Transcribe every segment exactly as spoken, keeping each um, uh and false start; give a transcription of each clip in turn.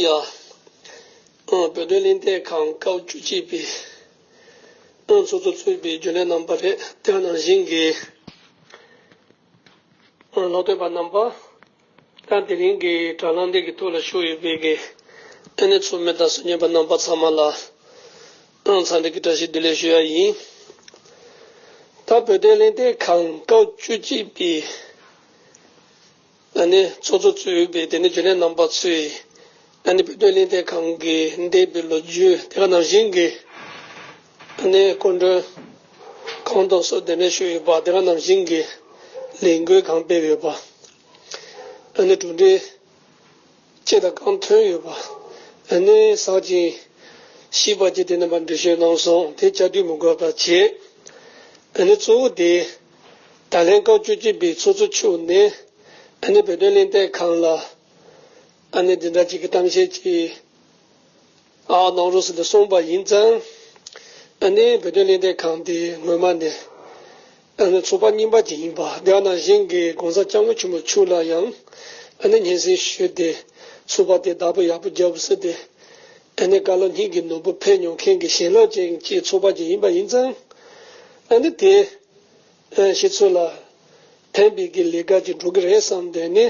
ཡ། ཨང་། བོད་དོན་གླེང་སྟེགས་ཁང་སྐབས་བཅུ་གཅིག་པའི་ཨང་ཚོགས་གཙོ་གཙོས་པའི་རྒྱུན་ལས་རྣམ་པ་རེད། དེ་ནང་བཞིན་གྱི་ཨང་སློབ་སྟོན་པ་རྣམ་པ། ད་དེ་རིང་གི་དྲ་ལམ་འདི་གི་ཐོག་ལ་ཞུགས་ཡོད་པའི་གི་ཨ་ནི་ཚོགས་མི་དང་གསན་མཁན་པ་རྣམ་པ་ཚང་མ་ལ་ཨང་འཚམས་འདྲི་གི་བཀྲ་ཤིས་བདེ་ལེགས་ཞུ་ཡ་ཡིན། ད་བོད་དོན་གླེང་སྟེགས་ཁང་སྐབས་བཅུ་གཅིག་པའི་ཨ་ནི་ཚོགས་གཙོ་གཙོས་པའི་དེ་ནི་རྒྱུན་ལས་རྣམ་པ་ཚོས་ཨ་ནི་བོད་དོན་གླེང་སྟེགས་ཁང་གི་འདས་པའི་ལོ་རྒྱུས། དེ་ག་ནང་བཞིན་གྱི་ཨ་ནི་སྐུ་མགྲོན་གང་དང་སུ་གདན་འདྲེན་ཞུས་ཡོད་པ། དེ་ག་ནང་བཞིན་གྱི་ལས་འགུལ་གང་སྤེལ་ཡོད་པ། ཨ་ནི་གྲུབ་འབྲས་ཅི་དང་གང་ཐོན་ཡོད་པ། ཨ་ནི་ཟབ་ཅིང་ཞིབ་པ་ཅིག་དེ་ནི་མར་འགྲེལ་བཤད་གནང་སོང་། དེ་བཅར་དུས་མི་དགོས་པ་བྱས། ཨ་ནི་གཙོ་བོ་དེ་ད་ལན་སྐབས་བཅུ་གཅིག་པའི་ཚོགས་གཙོ་མཆོག་ནས་ཨ་ནི་བོད་དོན་གླེང་སྟེགས་ཁང་ལ་ཨ་ནི་འདི་འདྲ་ཅིག་གི་གཏམ་བཤད་ཅིག་ཨ་གནང་རོགས་ཟེར་ནས་གསུངས་པ་ཡིན་ཙང་། ཨ་ནི་བོད་དོན་གླེང་སྟེགས་ཁང་དེ་སྔོན་མ་ནས་ཨ་ནི་ཚོགས་པ་རྙིང་པ་ཅིག་ཡིན་པ། དེ་ནང་བཞིན་གྱི་གོང་ས་སྐྱབས་མགོན་ཆེན་པོ་མཆོག་ལ་ཡང་ཨ་ནི་སྙན་སེང་ཞུས་ཏེ་ཚོགས་པ་དེ་བདག་པོ་ཡག་པོ་རྒྱབ་ཟེར་ཏེ། ཨ་ནི་བཀའ་སློབ་སྙིང་གི་ནོར་བུ་ཕུལ་མྱོང་མཁན་གྱི་བྱིན་རླབས་ཅན་གྱི་ཚོགས་པ་ཅིག་ཡིན་པ་ཡིན་ཙང་། ཨ་ནི་དེ་ཨ་ཕྱི་ཚུལ་ལ་ཕན་པའི་གི་ལས་ཀ་ཅིག་འགྲོ་གི་རེད་བསམ་སྟེ་ནི།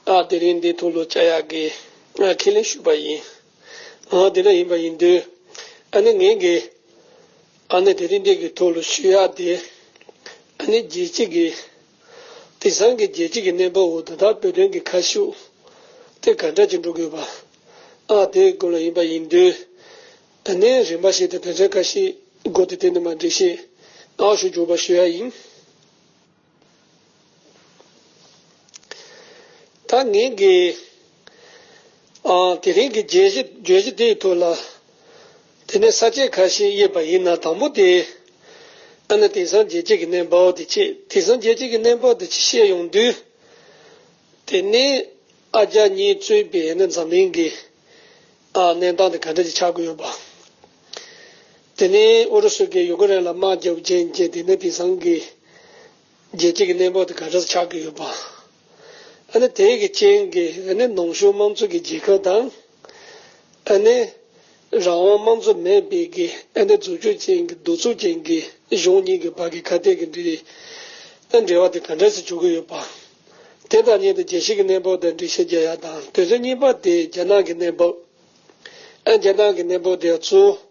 ཨ་དེ་རིང་འདི་ཐོག་ལ་བཅར་ཡག་གི་ཨ་ཁས་ལེན་ཞུས་པ་ཡིན། ཨ་དེ་འདྲ་ཡིན་པ་ཡིན་དུས། ཨ་ནི་ངས་གི་ཨ་ནི་དེ་རིང་འདི་གི་ཐོག་ལ་ཞུ་ཡག་དེ། ཨ་ནི་རྒྱལ་སྤྱི་གི་དེང་སང་གི་རྒྱལ་སྤྱི་གི་གནས་བབ་འོག་ཏུ་ད་བོད་དོན་གྱི་ཁ་ཕྱོགས་དེ་ག་འདྲ་ཅིག་འགྲོ་དགོས་པ། ཨ་དེའི་སྐོར་ལ་ཡིན་པ་ཡིན་དུས། ཨ་ནི་རིམ་པ་བཞིན་དུ་དོན་ཚན་ཁ་ཤས་འགོ་དེ་དེ་ནས་མར་འགྲེལ་བཤད་ཨ་ཞུ་འཇུག་པ་ཞུ་ཡག་ཡིན། ད་ངས་གི་ཨ་དེ་རིང་གི་བརྗོད་གཞི་བརྗོད་གཞི་དེའི་ཐོག་ལ་དེ་ནས་ས་བཅད་ཁ་ཤས་དབྱེ་བ་ཡིན་ན། དང་པོ་དེ་ཨ་ནི་དེང་སང་རྒྱལ་སྤྱི་གི་གནས་བབ་དེ་བྱས། དེང་སང་རྒྱལ་སྤྱི་གི་གནས་བབ་དེ་ཅིག་བཤད་ཡོང་དུས། དེ་ནས་ཨ་རྒྱ་གཉིས་གཙོས་པའི་ཨ་ནི་འཛམ་གླིང་གི་ཨ་གནས་སྟངས་དེ་ག་འདྲ་ཅིག་ཆགས་ཀྱི་ཡོད་པ། དེ་ནས་ཨུ་རུ་སུ་གིས་ཡུ་ཀེ་རེན་ལ་དམག་རྒྱབ་རྐྱེན་གྱིས་དེ་ནས་དེང་སང་གི་རྒྱལ་སྤྱི་གི་གནས་བབ་དེ་ག་འདྲ་ཆགས་ཀྱི་ཡོད་པ། ཨ་ནི་དེ་གི་རྐྱེན་གྱིས་ཨ་ནི་ནང་ཆོས་དམངས་གཙོ་གི་རྒྱལ་ཁབ་དང་། ཨ་ནི་རང་དབང་དམངས་གཙོ་མེད་པའི་གི་ཨ་ནི་རྫུ་འཕྲུལ་ཅན་གྱི་གདུག་རྩུབ་ཅན་གྱི་གཞུང་གཉིས་ཀྱི་བར་གྱི་ཁ་གཏད་ཀྱི་འབྲེལ་ཨ་འབྲེལ་བ་དེ་ག་འདྲ་སེ་འཇུག་གི་ཡོད་པ། དེ་དང་མཉམ་དུ་རྒྱལ་སྤྱི་གི་གནས་བབ་དང་འགྲེལ་བཤད་རྒྱག་ཡག་དང་། དོན་ཚན་གཉིས་པ་དེ་རྒྱ་ནག་གི་གནས་བབ། ཨ་རྒྱ་ནག་གི་གནས་བབ་དེ་གཙོ་བོ་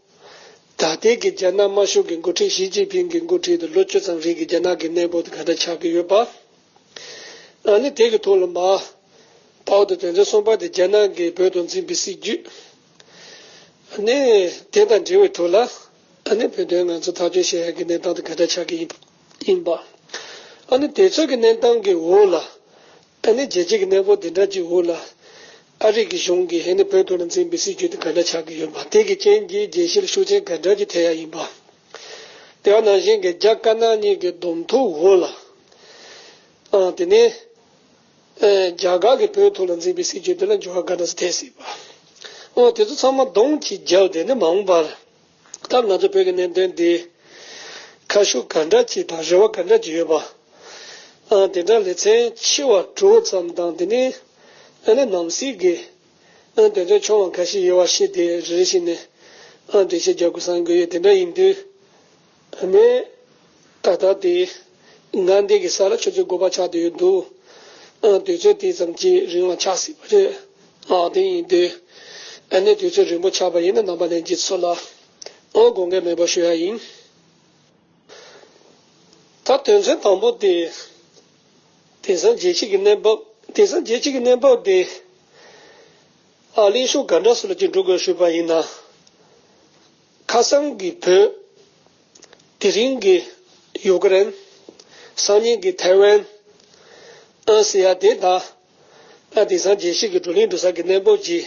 ད་ལྟའི་གི་རྒྱ་ནག་དམར་ཤོག་གི་འགོ་ཁྲིད་ཞི་ཅིན་ཕིང་གི་འགོ་ཁྲིད་དུ་ལོ་བཅུ་ཙམ་རིང་གི་རྒྱ་ནག་གི་གནས་བབ་དེ་ག་འདྲ་ཆགས་ཀྱི་ཡོད་པ། ཨ་ནི་དེ་གི་ཐོག་ལ་མར་ད་འོ་དེ་དོན་ཚན་གསུམ་པ་དེ་རྒྱ་ནག་གིས་བོད་དུ་འཛིན་པའི་སྲིད་བྱུས། ཨ་ནི་དེ་དང་འབྲེལ་བའི་ཐོག་ལ་ཨ་ནི་བོད་དོན་ང་ཚོ་ཐག་གཅོད་བྱེད་ཡག་གི་གནས་སྟངས་དེ་ག་འདྲ་ཆགས་ཀྱི་ཡིན་ཡིན་པ། ཨ་ནི་དེ་ཚོ་གི་གནས་སྟངས་ཀྱི་འོག་ལ། ཨ་ནི་རྒྱལ་སྤྱི་གི་གནས་བབ་དེ་འདྲ་ཅིག་འོག་ལ། ཨ་རི་གི་གཞུང་གིས་ཨ་ནི་བོད་དོན་ལ་འཛིན་པའི་སྲིད་བྱུས་དེ་ག་འདྲ་ཆགས་ཀྱི་ཡོད་པ། དེ་གི་རྐྱེན་གྱིས་རྒྱལ་སྤྱི་ལ་ཤུགས་རྐྱེན་ག་འདྲ་ཅིག་ཐེབས་ཡག་ཡིན་པ། དེ་བ་ནང་བཞིན་གྱི་རྒྱ་དཀར་ནག་གཉིས་ཀྱི་བསྡོམས་ཐོ་འོག་ལ། ཨ་དེ་ནས་ཨ་རྒྱ་གར་གྱི་བོད་ཐོག་ལ་འཛིན་པའི་སྲིད་བྱུས་དེ་ལ་འགྱུར་བ་ག་འདྲ་ཞིག་ཐེབས་སྲིད་པ། ཨོ་དེ་ཚོ་ཚང་མ་བསྡོམས་ཀྱིས་བརྒྱབ་སྟེ་ནི་མ་འོངས་པར། ད་ང་ཚོ་བོད་ཀྱི་གནད་དོན་འདི་ཁ་ཕྱོགས་ག་འདྲ་ཅིག་དང་རེ་བ་ག་འདྲ་ཅིག་ཡོད་པ། ཨ་དེ་འདྲ་ལེ་ཚན་ཆེ་བ་དྲུག་ཙམ་དང་། དེ་ནས་ཨ་ནི་ནང་སྲིད་ཀྱི་ཨ་དོན་ཚན་ཆུང་བ་ཁ་ཤས་དབྱེ་བ་ཕྱེ་སྟེ་རེ་རེ་བཞིན་ནས་ཨ་འགྲེལ་བཤད་རྒྱག་དགོས་བསམ་གྱི་ཡོད། དེ་འདྲ་ཡིན་དུས་ཨ་ནི་ད་ལྟ་དེ་ང་འདི་གི་ས་ལ་ཆུ་ཚོད་དགུ་པ་ཆགས་བསྡད་ཡོད་འདུག་ཨ་དུས་ཚོད་དེ་ཙམ་གྱིས་རིང་བ་ཆགས་སྲིད་པ་རེད། ཨ་དེ་ཡིན་དུས་ཨ་ནི་དུས་ཚོད་རིང་པོ་ཆགས་པ་ཡིན་ན་རྣམ་པ་ལྷན་རྒྱས་ཚོ་ལ་ཨ་དགོངས་འགལ་མེད་པ་ཞུ་ཡ་ཡིན། ད་དོན་ཚན་དང་པོ་དེ་དེང་སང་རྒྱལ་སྤྱི་གི་གནས་བབ། དེང་སང་རྒྱལ་སྤྱི་གི་གནས་བབ་དེ་ཨ་གླེང་ཕྱོགས་ག་འདྲ་སུ་ལ་ཅིག་འགྲོ་དགོས་ཞུས་པ་ཡིན་ན། ཁ་སང་གི་བོད། དེ་རིང་གི་ཡུ་ཀེ་རེན། སང་ཉིན་གྱི་ཐའེ་ཝན། ཨ་ཟེར་ཡ་དེ་དང་། ཨ་དེང་སང་རྒྱལ་སྤྱི་གི་བགྲོ་གླེང་འགྲོ་ས་གི་གནས་བབ་ཀྱི་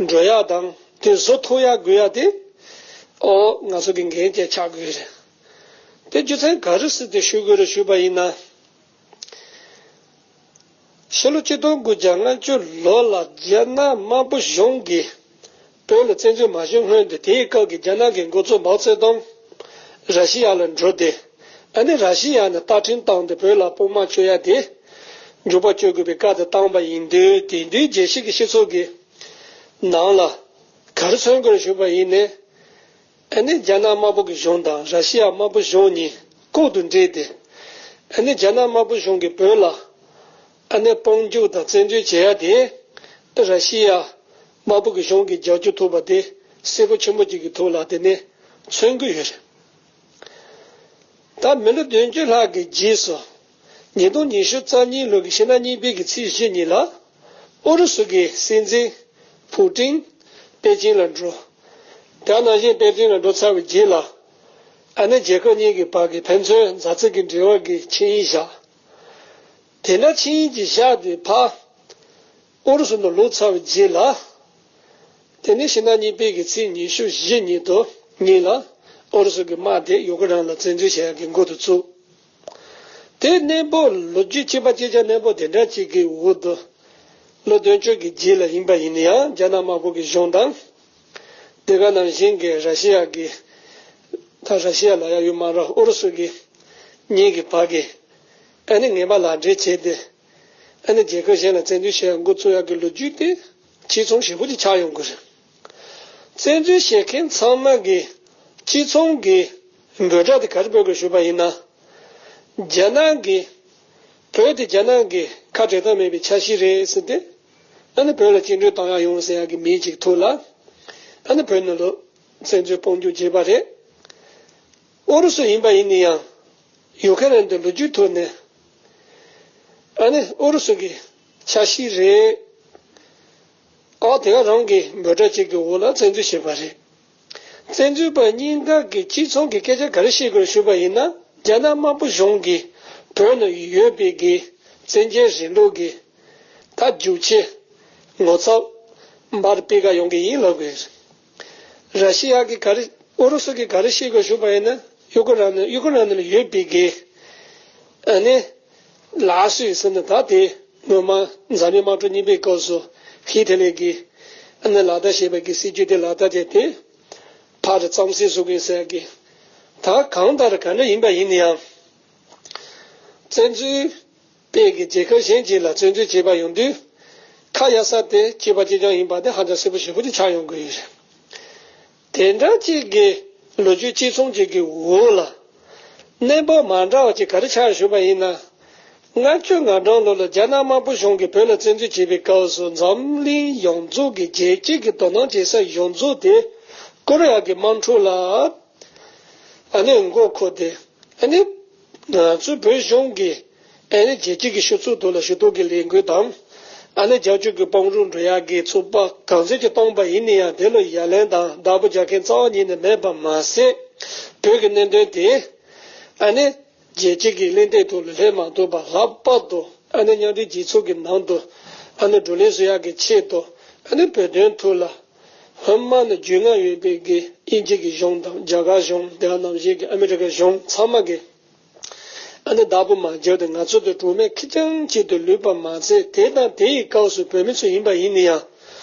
འགྲོ་ཡ་དང་དེ་བཟོ་ཐུབ་ཡ་དགོས་ཡ་དེ། ཨོ་ང་ཚོ་གི་འགན་ཅིག་ཆགས་དགོས་རེད། དེ་རྒྱུ་མཚན་ག་རེ་ཟེར་ཏེ་ཞུ་དགོས་རེད་ཞུས་པ་ཡིན་ན། ཕྱི་ལོ་ཆིག་སྟོང་དགུ་བརྒྱ་ལྔ་བཅུ་ལོ་ལ་རྒྱ་ནག་དམར་པོ་གཞུང་གིས་བོད་ལ་བཙན་འཛུལ་མ་བྱུང་སྔོན་དུ། དེའི་སྐབས་ཀྱི་རྒྱ་ནག་གི་འགོ་གཙོ་མའོ་ཙེ་ཏུང་ར་ཤི་ཡ་ལ་འགྲོ་སྟེ། ཨ་ནི་ར་ཤི་ཡ་ནས་རྟ་ཕྲེང་བཏང་སྟེ་བོད་ལ་དཔུང་དམག་བསྐྱོད་ཡ་དེ་མགྱོགས་པ་བསྐྱོད་དགོས་པའི་བཀའ་དེ་བཏང་པ་ཡིན་དུས། དེང་དུས་རྒྱལ་སྤྱི་གི་སྤྱི་ཚོགས་ཀྱི་ ནང་ལ་ག་རེ་མཚོན་དགོས་རེད་ཞུས་པ་ཡིན་ནའི། ཨ་ནི་རྒྱ་ནག་དམར་པོ་གི་གཞུང་དང་ར་ཤི་ཡ་དམར་པོ་གཞུང་གཉིས་ལྐོག་ཏུ་འབྲེལ་ཏེ། ཨ་ནི་རྒྱ་ནག་དམར་པོ་གཞུང་གིས་བོད་ལ་ཨ་ནི་དཔུང་འཇུག་དང་བཙན་འཛུལ་བྱེད་ཡ་དེ། ར་ཤི་ཡ་དམར་པོ་གི་གཞུང་གིས་རྒྱབ་སྐྱོར་ཐུབ་པ་དེ་གསལ་པོ་ཆེན་པོ་ཅིག་གི་ཐོག་ལ་དེ་ནས་མཚོན་གྱི་ཡོད་རེད། ད་མི་ལོ་བདུན་ཅུ་ལྷག་གི་རྗེས་སུ། ཉིས་སྟོང་ཉི་ཤུ་རྩ་གཉིས་ལོ་གི་ཕྱི་ཟླ་གཉིས་པའི་གི་ཚེས་བཞི་ཉིན་ལ། ཨུ་རུ་སུ་གི་སྲིད་འཛིན་ཕུ་ཀྲིན་པེ་ཅིན་ལ་འགྲོ། དེ་ནང་བཞིན་པེ་ཅིན་ལ་འགྲོ་ཚར་བའི་རྗེས་ལ། ཨ་ནི་རྒྱལ་ཁབ་གཉིས་ཀྱི་བར་གྱི་ཕན་ཚུན་མཛའ་བརྩེ་གི་འབྲེལ་བ་གི་ཆིངས་ཡིག་བཞག་དེ་འདྲ་ཆིངས་ཡིག་ཅིག་བཞག་དུས་ཕར་ཨུ་རུ་སུ་ནང་ལོག་ཚར་བའི་རྗེས་ལ། དེ་ནས་ཕྱི་ཟླ་གཉིས་པའི་གི་ཚེས་ཉི་ཤུ་བཞི་ཉིན་དུ་ཉིན་ལ་ཨུ་རུ་སུ་གི་དམག་དེ་ཡུ་ཀེ་རན་ལ་བཙན་འཛུལ་བྱེད་ཡག་གི་འགོ་དུ་བཙུགས། དེ་གནས་བབ་ལོ་རྒྱུས་གཅིག་པ་གཅིག་རྐྱང་གནས་བབ་དེ་འདྲ་གཅིག་གི་འོག་ཏུ། ལོ་བདུན་ཅུ་གི་རྗེས་ལ་ཡིན་པ་ཡིན་ན་ཡང་རྒྱ་ནག་དམར་པོ་གི་གཞུང་དང་། དེ་ག་ནང་བཞིན་གྱི་ར་ཤི་ཡ་གི། ད་ར་ཤི་ཡ་ལ་ཡ་ཡུལ་མ་ར་ཨུ་རུ་སུ་གི་གཉིས་ཀྱི་བར་གྱི། ཨ་ནི་ངེས་པ་ལག་འབྲེལ་བྱས་ཏེ། ཨ་ནི་རྒྱལ་ཁབ་གཞན་ལ་བཙན་འཛུལ་བྱེད་ཡ་འགོ་བཙུགས་ཡ་གི་ལོ་རྒྱུས་དེ་གཅིག་མཚུངས་ཞེ་པོ་ཅིག་ཆགས་ཡོང་གི་རེད། བཙན་འཛུལ་བྱེད་མཁན་ཚང་མ་གི་གཅིག་མཚུངས་གི་འབོད་སྒྲ་དེ་ག་རེ་འབོད་དགོས་ཞུས་པ་ཡིན་ན། རྒྱ་ནག་གི། བོད་དེ་རྒྱ་ནག་གི་ཁ་བྲལ་ཐབས་མེད་པའི་ཆ་ཤས་རེད་ཟེར་ཏེ། ཨ་ནི་བོད་ལ་བཅིངས་འགྲོལ་བཏང་ཡ་ཡོང་ཟེར་ཡ་གི་མིང་ཅིག་ཐོག་ལ། ཨ་ནི་བོད་ནང་ལ་བཙན་འཛུལ་དཔུང་འཇུག་བྱས་པ་རེད། ཨུ་རུ་སུ་ཡིན་པ་ཡིན་ན་ཡང་། ཡུ་ཁེ་རན་དུ་ལོ་རྒྱུས་ཐོག་ནས། ཨ་ནི་ཨུ་རུ་སུ་གི་ཆ་ཤས་རེད། ཨ་དེ་ག་རང་གི་འབོད་སྒྲ་གཅིག་གི་འོག་ལ་བཙན་འཛུལ་བྱས་པ་རེད། བཙན་འཛུལ་པ་གཉིས་ཀ་གི་གཅིག་མཚུངས་ཀྱི་སྐད་ཆ་ག་རེ་བཤད་དགོས་ཞུས་པ་ཡིན་ན། རྒྱ་ནག་དམར་པོ་གཞུང་གིས་བོད་ནང་ཡོད་པའི་གི་བཙན་རྒྱལ་རིང་ལུགས་ཀྱི་ད་རྒྱུག་ཆས་ངོ་ཚབ་འབར་སྤེལ་ག་ཡོང་གི་ཡིན་ལབ་དགོས། ར་ཤི་ཡ་གི་ག་རེ་ཨུ་རུ་སུ་གི་ག་རེ་བཤད་དགོས་ཞུས་པ་ཡིན་ན། ཡུ་ཀེ་རན་ནི་ཡུ་ཀེ་རན་ནི་ལ་ཡོད་པའི་གི་ཨ་ནི། ལག་སོས་ཟེར་ནས་ད་དེ་སྔོན་མ་འཛམ་གླིང་དམག་འཁྲུག་གཉིས་པའི་སྐབས་སུ་ཧི་ཐི་ལེ་གིས་ཨ་ནི་ལག་བསྟར་བྱས་པའི་གི་སྲིད་ཇུས་དེ་ལག་བསྟར་བྱས་ཏེ། ཕར་རྩམ་ཟན་བཟོ་དགོས་ཟེར་གི། ད་གང་ལྟར་ག་འདྲ་ཡིན་པ་ཡིན་ན་ཡང་། བཙན་འཛུལ་པས་གི་རྒྱལ་ཁབ་གཞན་ཅིག་ལ་བཙན་འཛུལ་བྱས་པ་ཡོང་དུས། ཁ་གཡར་ས་དེ་གཅིག་པ་གཅིག་རྐྱང་ཡིན་པ་དེ་ཧ་ཅང་གསལ་པོ་ཞེ་པོ་ཅིག་ཆགས་ཡོང་གི་ཡོད་རེད། དེ་འདྲ་གཅིག་གི་ལོ་རྒྱུས་གཅིག་མཚུངས་གཅིག་གི་འོག་ལ། གནས་བབ་མ་འདྲ་བ་ཅིག་ག་རེ་ཆགས་ཞུས་པ་ཡིན་ན། ལྔ་བཅུ་ང་གྲངས་ལོ་ལ་རྒྱ་ནག་དམར་པོ་གཞུང་གིས་བོད་ལ་བཙན་འཛུལ་བྱས་པའི་སྐབས་སུ་འཛམ་གླིང་ཡོངས་རྫོགས་ཀྱི་རྒྱལ་སྤྱི་གི་དོ་སྣང་བྱེད་ས་ཡོངས་རྫོགས་དེ་ཀོ་རི་ཡ་གི་དམག་འཁྲུག་ལ་ཨ་ནི་མགོ་འཁོར་ཏེ། ཨ་ནི་ང་ཚོའི་བོད་གཞུང་གིས་ཨ་ནི་རྒྱལ་སྤྱི་གི་ཤོག་ཚུགས་ཐོག་ལ་ཞུ་གཏུག་གི་ལས་འགུལ་དང་། ཨ་ནི་རྒྱབ་སྐྱོར་གྱི་དཔུང་རོགས་འགྲོ་ཡག་གི་ཚོགས་པ་གང་ཚད་ཅིག་བཏོན་པ་ཡིན་ན་ཡང་། དེ་ལ་ཡ་ལན་དང་བདག་པོ་རྒྱག་མཁན་རྩ་བ་ཉིད་ནས་མེད་པ་མ་ཟད། བོད་ཀྱི་གནད་དོན་དེ་ཨ་ནི་རྒྱལ་སྤྱི་གི་གླེང་སྟེགས་ཐོག་ལ་སླེབས་མ་ཐུབ་པར་ལྷག་པར་དུ་ཨ་ནི་མཉམ་འབྲེལ་རྒྱལ་ཚོགས་ཀྱི་ནང་དུ་ཨ་ནི་བགྲོ་གླེང་བཟོ་ཡག་གི་ཆེད་དུ། ཨ་ནི་བོད་དོན་ཐོག་ལ་སྔོན་མ་ནས་རྒྱུས་མངའ་ཡོད་པའི་གི་དབྱིན་ཇི་གི་གཞུང་དང་རྒྱ་གར་གཞུང་། དེ་ག་ནང་བཞིན་གྱི་ཨ་མི་རི་ཀ་གཞུང་ཚང་མ་གིས་ཨ་ནི་བདག་པོ་མ་བརྒྱབ་སྟེ། ང་ཚོ་དེ་གྲོགས་མེད་ཁེར་རྐྱང་ཅིག་ཏུ་ལུས་པ་མ་ཟད། དེ་དང་དེ་ཡི་སྐབས་སུ་བོད་མི་ཚོ་ཡིན་པ་ཡིན་ན་ཡང་།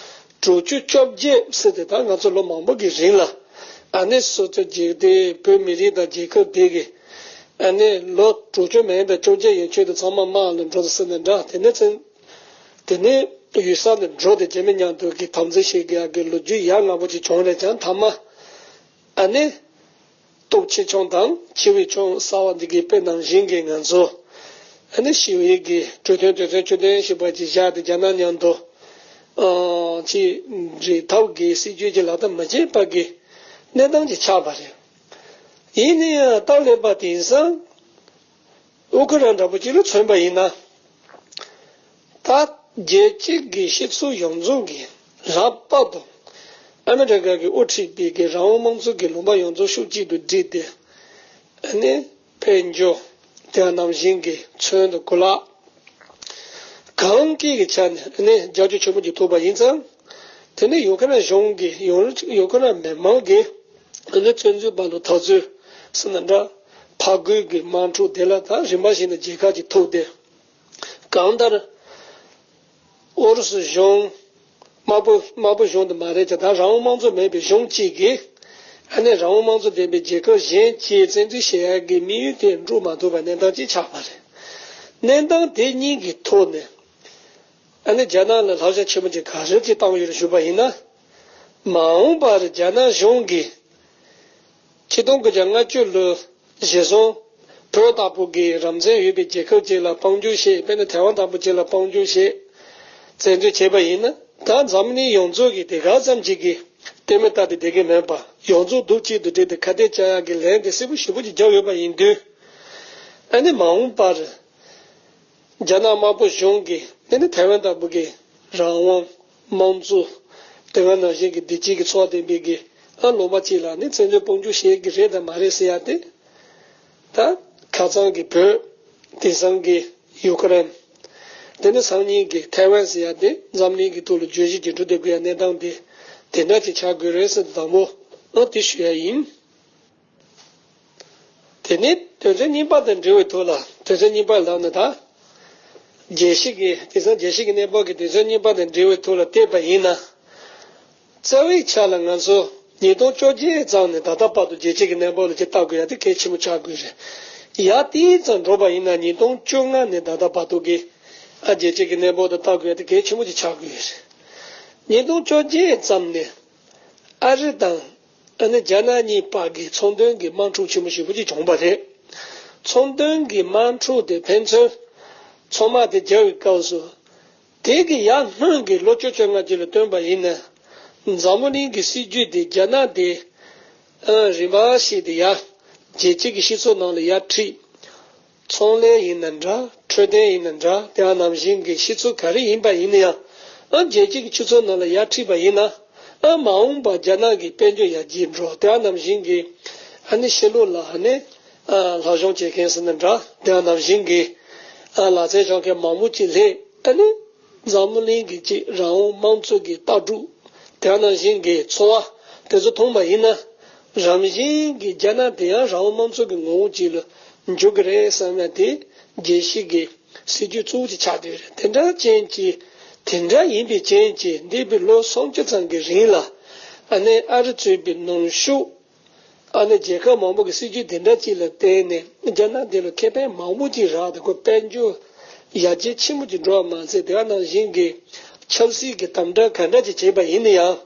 དྲུག་ཅུ་བཅོ་བརྒྱད་ཟེར་ཏེ། ད་ང་ཚོ་ལོ་མང་པོ་གི་རིང་ལ་ཨ་ནི་སོ་སོ་རྒྱུད་སྡེ་བོད་མི་རིགས་དང་རྒྱལ་ཁབ་དེ་གི་ཨ་ནི་ལོ་དྲུག་ཅུ་མན་དང་བཅོ་བརྒྱད་ཡན་ཆོད་དུ་ཚང་མ་དམག་ལ་འགྲོ་ཟེར་ནས་འདྲ། དེ་ནས་ཚུན། དེ་ནས་ཡུལ་ས་ནས་འགྲོ་སྟེ་རྒྱ་མི་མཉམ་དུ་གི་དམ་འཛིན་བྱེད་དགོས་ཡག་གི་ལོ་རྒྱུས་ཡ་ང་པོ་ཅིག་བྱུང་རེད་ཀྱང་། མཐའ་མ་ཨ་ནི་སྟོབས་ཆེ་ཆུང་དང་ཆེ་བའི་ཆུང་གསར་བ་འདི་གི་དཔེ་ནང་བཞིན་གྱི་ང་ཚོ་ཨ་ནི་ཞི་བའི་གི་གྲོས་མཐུན་དོན་ཚན་བཅུ་བདུན་ཞེས་པ་ཅིག་བཞག་སྟེ། རྒྱ་ནག་མཉམ་དུ་ཨ་ཅིག་འབྲེལ་ཐབས་ཀྱི་སྲིད་ཇུས་ཀྱི་ལག་བསྟར་མ་བྱས་པ་གི་གནས་སྟངས་ཅིག་ཆགས་པ་རེད། ཡིན་ན་ཡང་ད་ལན་པ་དེང་སང་ཨུ་ཁུ་རན་འདྲ་པོ་ཅིག་ལ་མཚོན་པ་ཡིན་ན། ད་རྒྱལ་སྤྱི་གི་སྤྱི་ཚོགས་ཡོངས་རྫོགས་ཀྱིས་ལྷག་པར་དུ་ཨ་མི་རི་ཀ་གིས་དབུ་ཁྲིད་པའི་གི་རང་དབང་དམངས་གཙོ་གི་ལུང་པ་ཡོངས་རྫོགས་ཤུགས་གཅིག་ཏུ་བསྒྲིལ་ཏེ། ཨ་ནི་དཔལ་འབྱོར། དེ་ནང་བཞིན་གྱི་ཚོན་དང་གོ་ལག་གང་སྐད་ཀྱི་ཆ་ནས་ཨ་ནི་རྒྱབ་སྐྱོར་ཆེན་པོ་ཅིག་ཐུབ་པ་ཡིན་ཙང་། དེ་ནི་ཡུ་ཁ་རན་གཞུང་གིས་ཡུ་ཡུ་ཁ་རན་མི་མང་གིས་ཨ་ནི་བཙན་འཛུལ་པ་ལ་འཐབ་རྩོད་ཟེར་ན་འདྲ། ཕར་རྒོལ་གྱི་དམག་འཁྲུག་དེ་ལ་ད་རིམ་པ་བཞིན་དུ་རྒྱལ་ཁ་ཅིག་ཐོབ་སྟེ། གང་ལྟར་ཨུ་རུ་སུ་གཞུང་། དམར་པོ་དམར་པོ་གཞུང་དེ་མ་རེད་ཀྱང་། ད་རང་དབང་དམངས་གཙོ་མིན་པའི་གཞུང་གཅིག་གིས་ཨ་ནི་རང་དབང་དམངས་གཙོ་ལྡན་པའི་རྒྱལ་ཁབ་གཞན་གྱིས་བཙན་འཛུལ་བྱེད་ཡག་གི་དམིགས་ཡུལ་དེ་འགྲུབ་མ་ཐུབ་པའི་གནས་སྟངས་ཅིག་ཆགས་པ་རེད། གནས་སྟངས་དེ་གཉིས་ཀྱི་ཐོག་ནས་ཨ་ནི་རྒྱ་ནག་ལ་བསླབ་བྱ་ཆེན་པོ་ཅིག་ག་རེ་ཅིག་བཏང་ཡོད་རེད་ཞུས་པ་ཡིན་ན། མ་འོངས་པར་རྒྱ་ནག་གཞུང་གིས་ཆིག་སྟོང་དགུ་བརྒྱ་ལྔ་བཅུ་ལོའི་གཞི་བཟུང་བོད་ལྟ་བུ་གི་རང་བཙན་ཡོད་པའི་རྒྱལ་ཁབ་ཅིག་ལ་དཔལ་འབྱོར་བྱེད། དཔེར་ན་ཐའེ་ཝན་ལྟ་བུ་ཅིག་ལ་དཔལ་འབྱོར་བྱེད། བཙན་འཛུལ་བྱས་པ་ཡིན་ན། ད་འཛམ་གླིང་ཡོངས་རྫོགས་ཀྱིས་དེ་ག་ཙམ་ཅིག་གིས་ལྟད་མོ་ལྟ་སྟེ་བསྡད་ཀྱི་མེད་པ། ཡོངས་རྫོགས་གདུག་གཅིག་ཏུ་སྒྲིལ་ཏེ་ཁ་གཏད་བཅག་ཡག་གི་ལན་དེ་གསལ་པོ་ཞེ་པོ་ཅིག་བརྒྱབ་ཡོད་པ་ཡིན་དུས། ཨ་ནི་མ་འོངས་པར་རྒྱ་ནག་དམར་པོ་གཞུང་གིས་ཨ་ནི་ཐའེ་ཝན་ལྟ་བུ་གི་རང་དབང་དམངས་གཙོ། དེ་ག་ནང་བཞིན་གྱི་བདེ་སྐྱིད་ཀྱི་འཚོ་བ་ལྡན་པའི་གི་ཨ་ལུང་པ་ཅིག་ལ་ནི་བཙན་འཛུལ་དཔལ་འབྱོར་བྱེད་ཀྱི་རེད་དམ་མ་རེད་ཟེར་ཡ་དེ། ད་ཁ་སང་གི་བོད། དེང་སང་གི་ཡུ་ཀེ་རེན། དེ་ནས་སང་ཉིན་གྱི་ཐའེ་ཝན་ཟེར་ཡ་དེ་འཛམ་གླིང་གི་ཐོག་ལ་བརྗོད་གཞི་ཅིག་འགྲོ་བསྡད་དགོས་ཡ་གནས་སྟངས་དེ་དེ་འདྲ་ཅིག་ཆགས་དགོས་རེད་ཟེར་དུས་དང་པོ་ཨ་དེ་ཞུ་ཡ་ཡིན། དེ་ནས་དོན་ཚན་གཉིས་པ་དང་འབྲེལ་བའི་ཐོག་ལ། དོན་ཚན་གཉིས་པ་ལབ་ན་ད། རྒྱལ་སྤྱི་གི་དེང་སང་རྒྱལ་སྤྱི་གི་གནས་བབ་ཀྱི་དོན་ཚན་གཉིས་པ་དང་འབྲེལ་བའི་ཐོག་ལ་བལྟས་པ་ཡིན་ན། རྩ་བའི་ཆ་ལ་ང་ཚོ་ཉིས་སྟོང་བཅོ་བརྒྱད་ཙམ་ནས་ད་ལྟ་བར་དུ་རྒྱལ་སྤྱི་གི་གནས་བབ་ལ་ཅིག་ལྟ་དགོས་ཡ་དེ་གལ་ཆེན་པོ་ཆགས་དགོས་རེད། ཡར་ཏོག་ཙམ་འགྲོ་བ་ཡིན་ན་ཉིས་སྟོང་བཅོ་ལྔ་ནས་ད་ལྟ་བར་དུ་གི་ཨ་རྒྱལ་སྤྱི་གི་གནས་བབ་དེ་ལྟ་དགོས་ཡ་དེ་གལ་ཆེན་པོ་ཅིག་ཆགས་དགོས་རེད། ཉིས་སྟོང་བཅོ་བརྒྱད་ཙམ་ནས་ཨ་རི་དང་ཨ་ནི་རྒྱ་ནག་གཉིས་བར་གྱི་ཚོང་དོན་གྱི་དམག་འཁྲུག་ཆེན་པོ་ཞེ་པོ་ཅིག་བྱུང་བ་རེད། ཚོང་དོན་གྱི་དམག་འཁྲུག་དེ་ཕན་ཚུན་ཚོང་དམག་དེ་རྒྱག་པའི་སྐབས་སུ། དེ་གི་ཡར་སྔོན་གྱི་ལོ་བཅུ་བཅོ་ལྔ་ཅིག་ལ་བསྟུན་པ་ཡིན་ན། འཛམ་བུ་གླིང་གི་སྲིད་ཇུས་དེ་རྒྱ་ནག་དེ་ཨ་རིམ་པ་ཞིག་དེ་ཡར་རྒྱལ་སྤྱི་གི་སྤྱི་ཚོགས་ནང་ལ་ཡར་ཁྲིད། ཚོང་ལས་ཡིན་ན་འདྲ། འཕྲོད་བསྟེན་ཡིན་ན་འདྲ། དེ་ནང་བཞིན་གྱི་སྤྱི་ཚོགས་ག་རེ་ཡིན་པ་ཡིན་ན་ཡང་། ཨ་རྒྱལ་སྤྱི་གི་སྤྱི་ཚོགས་ནང་ལ་ཡར་ཁྲིད་པ་ཡིན་ན། ཨ་མ་འོངས་པ་རྒྱ་ནག་གི་དཔལ་འབྱོར་ཡར་རྒྱས་འགྲོ། དེ་ནང་བཞིན་གྱི་ཨ་ནི་ཕྱི་ལོགས་ལ་ཨ་ནི་ཨ་སློབ་སྦྱོང་བྱེད་མཁན་ཟེར་ན་འདྲ། དེ་ནང་བཞིན་གྱི་ཨ་ལག་རྩལ་སྦྱོང་མཁན་མང་པོ་ཅིག་སླེབས། ཨ་ནི་འཛམ་བུ་གླིང་གི་ཅིག་རང་དབང་དམངས་གཙོ་གི་ལྟ་གྲུབ། དེ་ནང་བཞིན་གྱི་འཚོ་བ་དེ་ཚོ་མཐོང་པ་ཡིན་ན། རང་བཞིན་གྱིས་རྒྱ་ནག་དེ་ཡང་རང་དབང་དམངས་གཙོ་གི་ངོ་བོ་ཅིག་ལ་འགྱུར་གྱི་རེད་བསམ་ན། དེ་རྒྱལ་སྤྱི་གི་སྲིད་ཇུས་གཙོ་བོ་ཅིག་ཆགས་བསྡད་ཡོད་རེད། དེ་འདྲ་ཅན་གྱི། དེ་འདྲ་ཡིན་པའི་རྐྱེན་གྱིས་འདས་པའི་ལོ་སུམ་ཅུ་ཙམ་གྱི་རིང་ལ། ཨ་ནི་ཨ་རི་གཙོས་པའི་ནུབ་ཕྱོགས་ཨ་ནི་རྒྱལ་ཁབ་མང་པོ་གི་སྲིད་ཇུས་དེ་འདྲ་ཅིག་ལ་བརྟེན་ནས་རྒྱ་ནག་དེ་ལ་ཁེ་ཕན་མང་པོ་ཅིག་རག་སྟེ། ཁོ་དཔལ་འབྱོར་ཡར་རྒྱས་ཆེན་པོ་ཅིག་འགྲོ་བ་མ་ཟད། དེ་ནང་བཞིན་གྱི་ཆབ་སྲིད་ཀྱི་དམ་དྲག་ག་འདྲ་ཅིག་བྱས་པ་ཡིན་ན་ཡང་།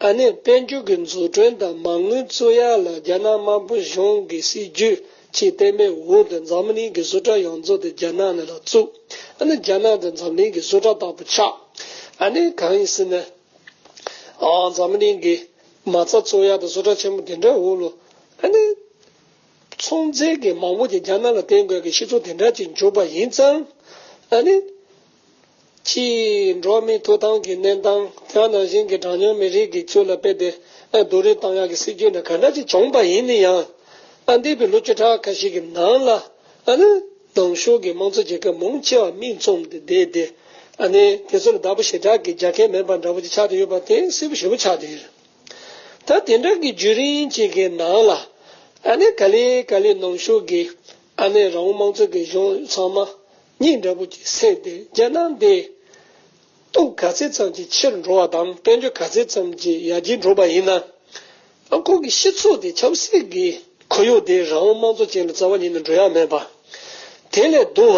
ཨ་ནི་དཔལ་འབྱོར་གྱི་འཛུགས་སྐྲུན་དང་མ་དངུལ་བཙུགས་ཡག་ལ་རྒྱ་ནག་དམར་པོ་གཞུང་གི་སྲིད་ཇུས་ཅིག་བརྟེན་པའི་འོག་ཏུ་འཛམ་གླིང་གི་བཟོ་གྲྭ་ཡོངས་རྫོགས་དེ་རྒྱ་ནག་ནས་ལ་བཙུགས། ཨ་ནི་རྒྱ་ནག་དེ་འཛམ་གླིང་གི་བཟོ་གྲྭ་ལྟ་བུ་ཆགས། ཨ་ནི་གང་ཡིན་ཟེར་ན། ཨ་འཛམ་གླིང་གི་མ་རྩ་བཙུགས་ཡག་དང་བཟོ་གྲྭ་ཆེན་པོ་དེ་འདྲའི་འོག་ལ། ཨ་ནི་ཚོང་རྫས་ཀྱི་མང་པོ་ཅིག་རྒྱ་ནག་ལ་བརྟེན་དགོས་ཀྱི་སྤྱི་ཚོགས་དེ་འདྲ་ཅིག་འབྱུང་བ་ཡིན་ཙང་། ཨ་ནི་ཅིག་འགྲོ་བ་མིའི་ཐོབ་ཐང་གི་གནས་སྟངས། དེ་ནང་བཞིན་གྱི་གྲངས་ཉུང་མི་རིགས་ཀྱི་ཚུལ་ལ་དཔེ་དེ་ཨ་སྡུག་རུས་བཏང་ཡག་གི་སྲིད་ཇུས་འདྲ་ག་འདྲ་ཅིག་བྱུང་བ་ཡིན་ན་ཡང་། ཨ་འདས་པའི་ལོ་བཅུ་ཕྲག་ཁ་ཤས་ཀྱི་ནང་ལ། ཨ་ནི་ནུབ་ཕྱོགས་ཀྱི་དམངས་གཙོ་རྒྱལ་ཁབ་མང་ཆེ་བ་མིག་བཙུམ་སྟེ་བསྡད་དེ། ཨ་ནི་དེ་ཚོ་ལ་བདག་པོ་ཞེ་དྲག་གི་རྒྱག་མཁན་མེད་པ་འདྲ་པོ་ཅིག་ཆགས་བསྡད་ཡོད་པ་དེ་གསལ་པོ་ཞེ་པོ་ཆགས་བསྡད་ཡོད། ད་དེ་འདྲ་གི་བརྒྱུད་རིམ་ཅིག་གི་ནང་ལ། ཨ་ནི་ག་ལེ་ག་ལེ་ནུབ་ཕྱོགས་ཀྱི་ཨ་ནི་རང་དབང་དམངས་གཙོ་གི་གཞུང་ཚང་མ་གཉིད་འདྲ་པོ་ཅིག་སད་དེ། རྒྱ་ནག་འདི་སྟོབས་ག་ཚད་ཙམ་ཅིག་ཆེར་འགྲོ་བ་དང་། དཔལ་འབྱོར་ག་ཚད་ཙམ་ཅིག་ཡར་རྒྱས་འགྲོ་བ་ཡིན་ན། ཨ་ཁོང་གི་སྤྱི་ཚོགས་དེ། ཆབ་སྲིད་ཀྱི་ཁོར་ཡུག་དེ་རང་དབང་དམངས་གཙོ་ཅན་ལ་རྩ་བ་ཉིད་ནས་འགྲོ་ཡ་མེད་པ། དེ་ལས་བསྡུ་བ།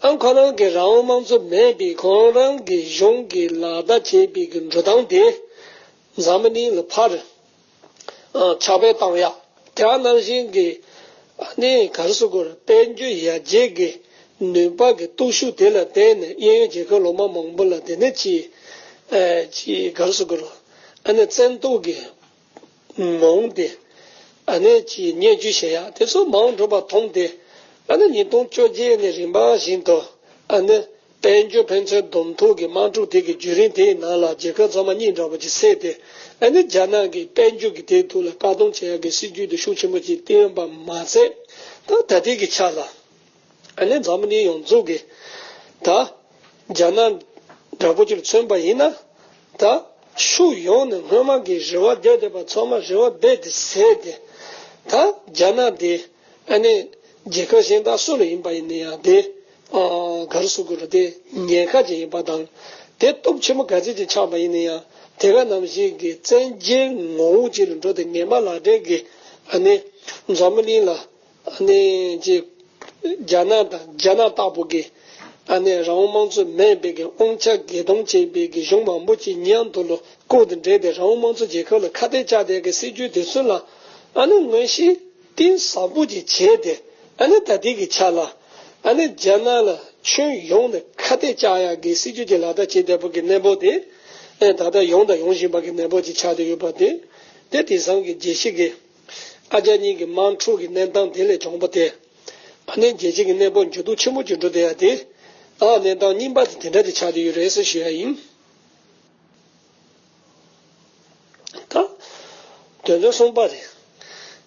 ཨ་ཁོ་རང་གི་རང་དབང་དམངས་གཙོ་མེད་པའི་ཁོང་རང་གི་གཞུང་གིས་ལག་བསྟར་བྱེད་པའི་གི་འགྲོ་སྟངས་དེ། འཛམ་བུ་གླིང་ལ་ཕར་ཨ་ཁྱབ་སྤེལ་བཏང་ཡ། དེ་ནང་བཞིན་གྱི་ཨ་ནི་ག་རེ་ཟེར་དགོས་རེད། དཔལ་འབྱོར་ཡར་རྒྱས་ཀྱི་ནུས་པ་གི་སྟོབས་ཤུགས་དེ་ལ་བརྟེན་ནས། གཡས་གཡོན་རྒྱལ་ཁབ་ལོ་མ་མང་པོ་ལ་དེ་ནས་ཅིག་ཨ་ཅིག་ག་རེ་ཟེར་དགོས་རེད། ཨ་ནི་བཙན་ཐབས་ཀྱི་ངོ་བོ་དེ་ཨ་ནི་ཅིག་བརྙས་བཅོས་བྱེད་ཡ་དེ་ཚོ་མང་དུ་འགྲོ་བ་མཐོང་སྟེ། ཨ་ནི་ཉིས་སྟོང་བཅོ་བརྒྱད་ནས་རིམ་པ་བཞིན་དུ་ཨ་ནི་དཔལ་འབྱོར་ཕན་ཚུན་བསྡོམས་ཐོག་གི་དམག་འཁྲུག་དེ་གི་བརྒྱུད་རིམ་དེའི་ནང་ལ་རྒྱལ་ཁབ་ཚང་མ་གཉིད་འདྲ་པོ་ཅིག་སད་དེ། ཨ་ནི་རྒྱ་ནག་གིས་དཔལ་འབྱོར་གྱི་དེའི་ཐོག་ལ་བཀག་སྡོམ་བྱེད་ཡག་གི་སྲིད་ཇུས་དེ་ཤུགས་ཆེན་པོ་ཅིག་བཏིང་བ་མ་ཟད། ད་ད་ལྟའི་གི་ཆ་ལ། ཨ་ནི་འཛམ་བུ་གླིང་ཡོངས་རྫོགས་ཀྱི་ད་རྒྱ་ནག་འདྲ་པོ་ཅིག་ལ་མཚོན་པ་ཡིན་ན། ད་ཕྱོགས་ཡོངས་ནས་སྔོན་མ་གི་རེ་བ་བསྡད་བསྡད་པ་ཚང་མ་རེ་བ་རྦད་དེ་ཟད་དེ། ད་རྒྱ་ནག་དེ་ཨ་ནི་རྒྱལ་ཁབ་གཞན་དག་སུ་ལ་ཡིན་པ་ཡིན་ན་ཡང་དེ་ཨ་ག་རེ་ཟེར་དགོས་རེད། དེ་ཉེན་ཁ་ཅིག་ཡིན་པ་དང་། དེ་སྟོབས་ཆེན་པོ་ག་ཚད་ཅིག་ཆགས་པ་ཡིན་ན་ཡང་། དེ་ག་ནང་བཞིན་གྱི་བཙན་རྒྱལ་ངོ་བོ་ཅིག་ལ་འགྲོ་སྟེ། ངན་པ་ལག་འབྲེལ་གྱི་ཨ་ནི་འཛམ་བུ་གླིང་ལ་ཨ་ནི་ཅིག་རྒྱ་ནག་དང་རྒྱ་ནག་ལྟ་བུ་གི་ ཨ་ནི་རང་དབང་དམངས་གཙོ་མེད་པའི་གི་དབང་ཆ་སྒེར་སྡོམ་བྱས་པའི་གི་གཞུང་མང་པོ་ཅིག་མཉམ་དུ་ལ་བསྐོར་ཏེ་འདྲེས་ཏེ་རང་དབང་དམངས་གཙོ་རྒྱལ་ཁབ་ལ་ཁ་གཏད་བཅག་བསྡད་ཀྱི་སྲིད་ཇུས་དེ་ཚོ་ལ་ཨ་ནི་ངོས་བཞིན་གཏིང་ཟབ་པོ་ཅིག་བྱས་ཏེ། ཨ་ནི་ད་ལྟའི་གི་ཆ་ལ་ཨ་ནི་རྒྱ་ནག་ལ་ཁྱོན་ཡོངས་ནས་ཁ་གཏད་བཅག་ཡག་གི་སྲིད་ཇུས་ཀྱི་ལག་བསྟར་བྱེད་བསྡད་པ་གི་གནས་བབ་དེ་ཨེ་ད་ལྟ་ཡོང་དང་ཡོང་བཞིན་པ་གི་གནས་བབ་ཅིག་ཆགས་བསྡད་ཡོད་པ་དེ། དེ་དེང་སང་གི་རྒྱལ་སྤྱི་གི་ཨ་རྒྱ་གཉིས་ཀྱི་དམག་འཁྲུག་གི་གནས་སྟངས་དེ་ལས་བྱུང་བ་དེ། ཨ་ནི་རྒྱལ་སྤྱི་གི་གནས་བབ་འགྱུར་ལྡོག་ཆེན་པོ་ཅིག་འགྲོ་བསྡད་ཡ་དེ། ཨ་གནས་སྟངས་གཉིས་པ་དེ་དེ་འདྲ་དེ་ཆགས་བསྡད་ཡོད་རེད་ཟེར་ཞུ་ཡ་ཡིན། ད། དོན་ཚན་གསུམ་པ་རེད།